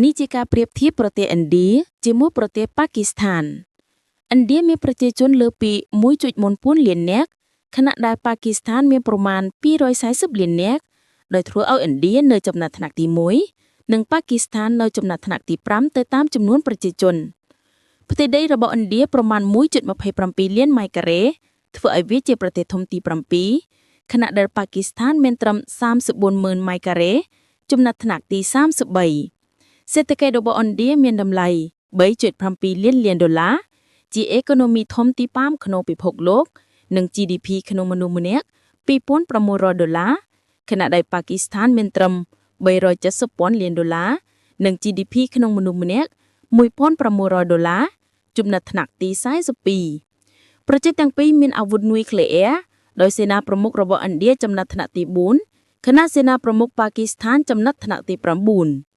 នេះជាការប្រៀបធៀបប្រទេសឥណ្ឌាជាមួយប្រទេសប៉ាគីស្ថានឥណ្ឌាមានប្រជាជនលើសពី1.4លាននាក់ខណៈដែលប៉ាគីស្ថានមានប្រមាណ240លាននាក់ដោយធ្វើឲ្យឥណ្ឌានៅចំណាត់ថ្នាក់ទី1និងប៉ាគីស្ថាននៅចំណាត់ថ្នាក់ទី5ទៅតាមចំនួនប្រជាជនផ្ទៃដីរបស់ឥណ្ឌាប្រមាណ1.27លានម៉ែត្រការ៉េធ្វើឲ្យវាជាប្រទេសធំទី7ខណៈដែលប៉ាគីស្ថានមានត្រឹម34ម៉ឺនម៉ែត្រការ៉េចំណាត់ថ្នាក់ទី33សេដ្ឋកិច្ចរបស់ឥណ្ឌាមានតម្លៃ3.7លានលានដុល្លារជាអេកូណូមីធំទី5ក្នុងពិភពលោក និង GDP ក្នុងមនុស្សម្នាក់2600ដុល្លារខណៈដែលប៉ាគីស្ថានមានត្រឹម370ពាន់លានដុល្លារនិង GDP ក្នុងមនុស្សម្នាក់1600ដុល្លារចំណុចថ្នាក់ទី42ប្រទេសទាំងពីរមានអាវុធនុយក្លេអ៊ែរដោយសេនាប្រមុខរបស់ឥណ្ឌាចំណាត់ថ្នាក់ទី4ខណៈសេនាប្រមុខប៉ាគីស្ថានចំណាត់ថ្នាក់ទី9។